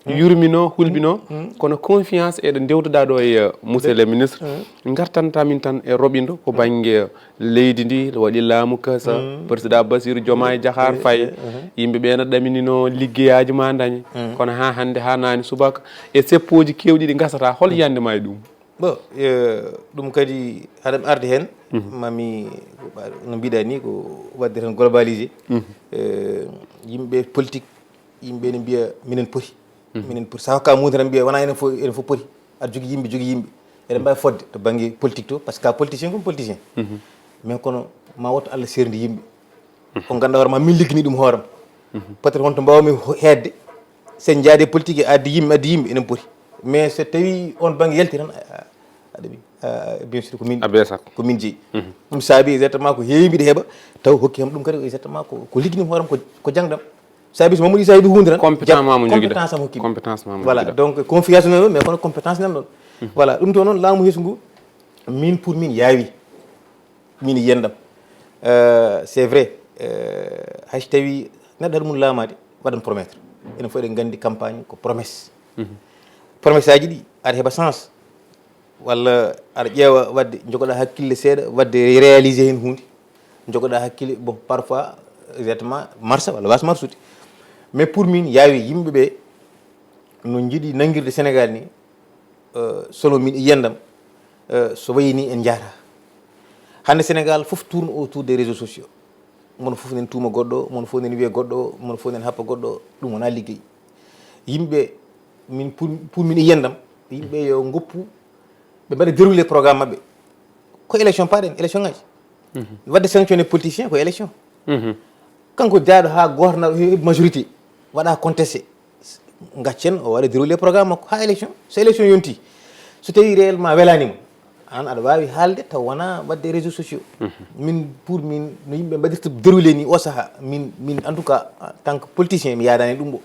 yurmino, hulɓino. Kono confiance e ɗo ndewtuɗaa ɗo e, euh, monsieur le ministre, ngartanta min tan e roɓindo ko bannge leydi ndi, waɗi laamu kasa, président Bassirou Diomaye Diakhar Faye, yimɓe ɓe na ɗaminino liggeyaaji ma dañe. Kono ha hannde, ha naani subaka, e seppooji keewɗi ɗi ngasata, hol yiyannde ma e ɗum? Bon, eh, ɗum kadi haɗam arde heen, mami, no mbiɗa ni, ko waɗde tan globalisé. Eh, yimɓe politique, yimɓe ne mbiya minen poti. Minen poti. Sa hokka mum tan mbiya wona enen fof, enen fof poti. Aɗa jogii yimɓe, jogii yimɓe. Eɗen mbaawi fodde to bannge politique to, parce que politicien comme politicien. Mais kono ma wotto Allah serndi yimɓe. Ko ngannduɗaa hoore ma, min liggini ɗum hooram. Peut-être honto mbaawmi ho- heedde, sen njaade politique e addi yimɓe, addi yimɓe, enen poti. Mais so tawi on bannge yalti tan, a- a- aɗa wi, a- bien sûr ko min, A beesat. Ko min jeyi. Ɗum saabi exactement ko heewi mbiɗa heɓa, taw hokki kam ɗum kadi exactement ko, ko liggini hooram ko, ko jangdam. Saabi so Mamadou Issa heɓi huunde tan, Compétent ma mo jogiɗa. Compétence am hokki. Compétence ma mo Voilà, jogiɗa. Donc confiance noon, mais kono compétence nan ɗon. Voilà, ɗum to noon laamu heesu ngu, min pour min yaawi. Min yiyandam. Euh, c'est vrai, euh, hay so tawi neɗɗo haɗa mum laamaade, waɗan promettre. Enen fof eɗen nganndi campagne ko promesse. Promesse aji ɗi, aɗa heɓa sens. Walla aɗa ƴeewa waɗde, jogoɗa hakkille seeɗa, waɗde réalisé heen huunde. Jogoɗa hakkille, bon, parfois, exactement, marsa walla wasma arsude. Mais pour min, yaawi yimɓe ɓe no njiɗi nanngirde Sénégal ni, euh, selon min e yiyandam, euh, so wayi ni en njaata. Hannde Sénégal fof tourne autour des réseaux sociaux. Mono fof nen tuuma goɗɗo, mono fof nen wiya goɗɗo, mono fof nen happa goɗɗo, ɗum wona liggey. Yimɓe, min pour, pour min e yiyandam, yimɓe yo ngoppu, ɓe mbaɗa déroulé programme maɓɓe. Ko élection paɗen, élection ngaji. Waɗde sanctionné politicien ko élection. Kanko jaaɗo ha goto na heɓi majorité, waɗa contesté. Gaccen o waɗa déroulé programme makko ha élection. So élection yonti, so tawi réellement welani mo, an aɗa wawi haalde taw wona waɗde réseaux sociaux. Min pour min no yimɓe mbaɗirta déroulé ni o saaha, min, min en tout cas en tant que politicien mi yaadani ɗum ɗo.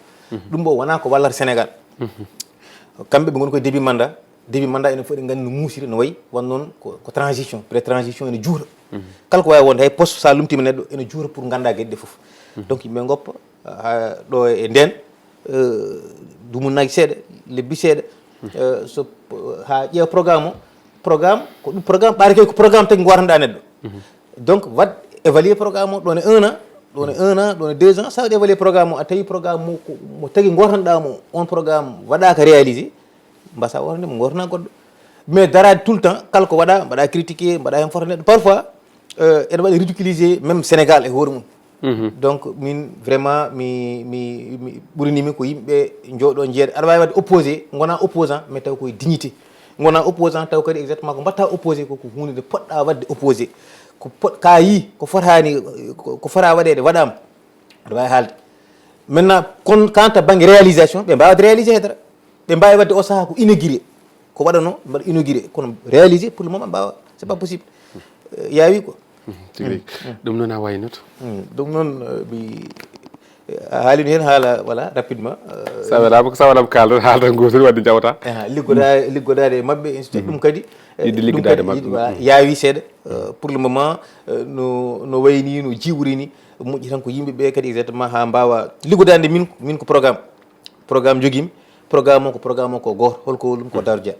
Ɗum ɗo wona ko wallata Sénégal. Kamɓe ɓe ngoni koye début mandat, début mandat enen fof eɗen nganndi no muusiri no wayi. Wan noon ko, ko transition, pré transition ene juura. Kala ko wawi wonde hay poste sa lumtima neɗɗo ene juura pour ganda gueɗe ɗe fof. Donc yimɓe goppa ha ɗo e nden, euh, dumunnaji seeɗa, lebbi seeɗa, euh, so, ha ƴeewa programme o. Programme ko ɗum programme ɓaari kay ko programme tagi gotanɗa neɗɗo. Donc waɗ évaluer programme o ɗon e un an, ɗon e un an, ɗon e deux ans, sa waɗi évaluer programme o, a tawi programme mo ko- mo tagi gotanɗa mo, on programme waɗaka réalisé, mbasa wonde mo gotana goɗɗo. Mais daraade tout le temps, kala ko waɗa mbaɗa critiqué, mbaɗa hen foto neɗɗo, parfois, euh, ene waɗi ridiculisé même Sénégal e hoore mum. Donc min vraiment mi mi mi ɓurinimi ko yimɓe jooɗo jeeɗa, aɗa wawi wadde opposé, gona opposant mais taw koye dignité. Gona opposant taw kadi exactement ko mbatta opposé ko, ko hunde nde poɗɗa wadde opposé. Ko poɗ ka yi ko fotani, ko ko fota waɗede waɗama, aɗa wawi haalde. Maintenant kon quant à banggue réalisation ɓe mbawa réalisé hedara. Ɓe mbawi wadde o saaha ko inauguré, ko waɗano mbaɗa inauguré, kono réalisé pour le moment mbawa, c'est pas possible. Euh, yaawi quoi. Tigi rigi. Ɗum noon a waynoto. Ɗum noon, euh, mi a haalino heen haala voilà rapidement. Euh, Sa welama ko sa welama kalɗon haala tan gotol wadde jawta. Aha, liggoda liggodaade e maɓɓe ainsi de suite. Ɗum kadi, euh, Yiɗde ɗum liggodaade kadi maɓɓe. Yiɗi- voilà, yaawi seeɗa, euh, pour le moment, euh, no no wayni no jiwri ni. Moƴƴi tan ko yimɓe ɓe kadi exactement ha mbawa liggodaade. Min min ko programme, programme jogimi. Programme o ko programme o ko goto, holko woni ɗum? Ko Daouda Dia.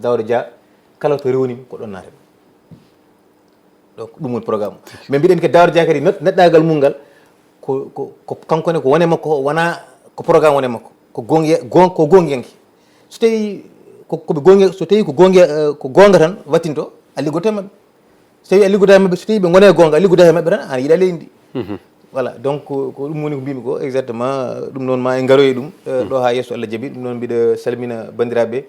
Daouda Dia kala to rewnimi ko ɗon naata. Donc ɗum woni programme o. Mais mbiɗen ke Daouda Dia kadi neɗ- neɗɗagal mum ngal ko ko ko kanko ne ko wone makko o, wona ko programme wone makko, ko gonge gon ko gongenke. So tawi ko koɓe gonge, so tawi ko gonge, euh, ko gonga tan wattinto, a liggoto e maɓɓe. So tawi a liggoda e maɓɓe, so tawi ɓe gona e goonga, a liggoda e maɓɓe tan, an yiɗa leydi ndi. Voilà, donc ko ɗum woni ko mbimi ko exactement. Ɗum noon ma en garoye ɗum, eh, ɗo ha yesso, Allah jaaɓi. Ɗum noon mbiɗa salmina bandiraɓe.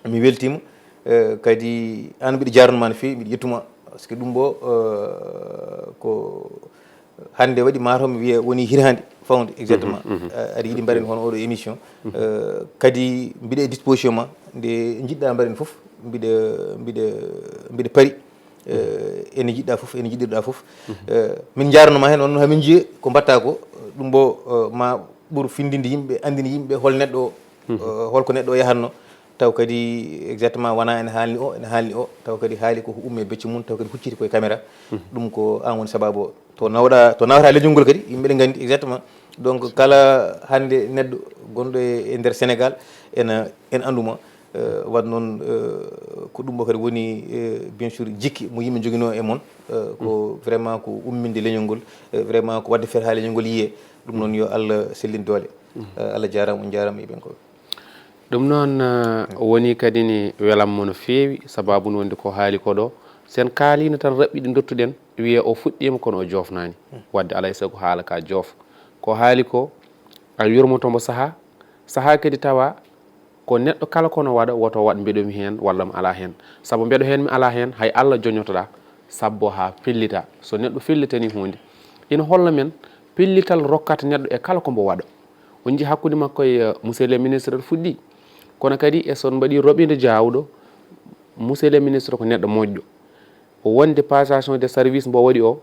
Mi weltima. Eh, kadi an mbiɗa jarnuma no fewi, mbiɗa yettuma, parce que ɗum bo, eh, ko hande waɗi mataw mi wiya woni hirhande fawde exactement. Eh, aɗa yiɗi mbaɗen hono oɗo émission. Eh, kadi mbiɗa e disposition ma, nde jiɗɗa mbaɗen foof, mbiɗa mbiɗa mbiɗa pari. Eh, ene jiɗɗa fof, ene jiɗirɗa fof. Eh, min jarnoma hen, on hamin jiye ko mbatta ko. Ɗum bo, eh, ma ɓur findinde yimɓe, andinde yimɓe hol neɗɗo o, eh, holko neɗɗo o yahatno. Taw kadi exactement wona ene haalni o, ene haalni o, taw kadi haali koko umme becce mum, taw kadi hucciti koye caméra. Ɗum ko an woni sababu o. To nawɗa, to nawata leñol ngol kadi, yimɓe ɗe nganndi exactement. Donc kala hannde neɗɗo gonɗo e, e nder Sénégal ena, en annduma. Eh, wadde noon, eh, ko ɗum o kadi woni, eh, bien sûr, jikki mo yimɓe njoginoo e mon. Eh, ko vraiment ko umminde leñol ngol, eh, vraiment ko wadde feere haa leñol ngol yiyee. Ɗum noon yo Allah sellin doole. Eh, Allah jaaraama, on njaaraama e ɓen ko. Ɗum noon, eh, woni kadi ni welammo no feewi, sababu no wonde ko haali ko ɗo. Sen kaalino tan raɓɓiɗi dottuɗen, wiye o fuɗɗiima kono o joofnaani. Wadde alaa e sago haala ka joofa. Ko haali ko, a yurmoto mo saha, saha kadi tawa ko neɗɗo kala kono waɗa, woto waɗ mbeɗo mi heen walla mi alaa heen. Sabu mbeɗo heen mi alaa heen, hay Allah joñotoɗaa, sabbo haa fellita. So neɗɗo fellitani huunde, ina holla men pellital rokkata neɗɗo e kala ko mbo waɗa. On njii hakkunde makko e, eh, monsieur le ministre fuɗɗi. Kono kadi e son mbaɗi roɓinde jaawɗo, monsieur le ministre ko neɗɗo moƴƴo. O wonde passation de service mbo waɗi o,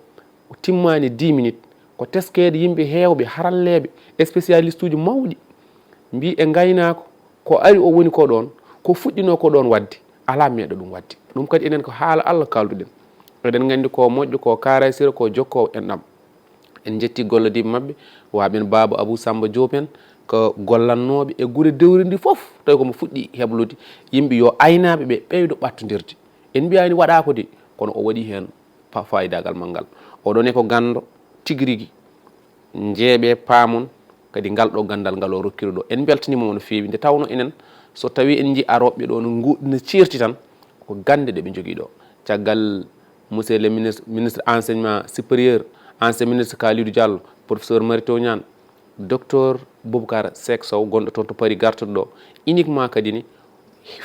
o timmaani dix minutes. Ko teskeede yimɓe heewɓe, haralleeɓe, spécialiste uji mawɗi. Mbii e ngaynaako, ko ari o woni ko ɗoon, ko fuɗɗinoo ko ɗoon waɗde, alaa meeɗo ɗum waɗde. Ɗum kadi enen ko haala Allah kaalduɗen. Eɗen nganndi ko moƴƴo, ko kaaraysira, ko jokkoowo enɗam. En njetti gollodiiɓe maɓɓe, wa ɓen Baaba Abuu Sammba Joob en, ko gollannooɓe e gure dewri ndi fof, tawi ko mo fuɗɗi heblude yimɓe yo aynaaɓe ɓe ɓeydo ɓattondirde. En mbiyaani waɗaako de, kono o waɗi heen fa-, faayidaagal manngal. Oɗo ne ko ganndo tigi rigi, njeeɓe paamon, kadi ngal ɗo ganndal ngal o rokkiri ɗo. En mbeltaniima mo no feewi, nde tawno enen, so tawi en njii arooɓe ɗo no ngu-, no ceerti tan, ko gannde ɗe ɓe njogii ɗo. Caggal monsieur le ministre, ministre enseignement supérieur, ancien ministre Kalidou Diallo, professeur Mary Teuw Niane, docteur Boubacar Seck Sow, gonɗo toon to Paris, gartuɗo ɗo, uniquement kadi ni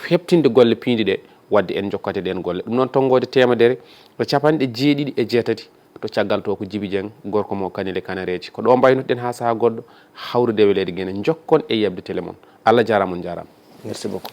heɓtinde golle piindi ɗe, wadde en jokkate ɗen golle. Ɗum noon tonngoode teemedere e capanɗe jeeɗiɗi e jeetati to caggal to ko Jibi Dieng, gorko mo Kanel e Kanareeji. Ko ɗo mbaynoɗen haa sahaa goɗɗo, hawrude e weleede Gine. Njokkon e yeɓde télé mon. Allah jaaraama, on njaaraama. Merci beaucoup.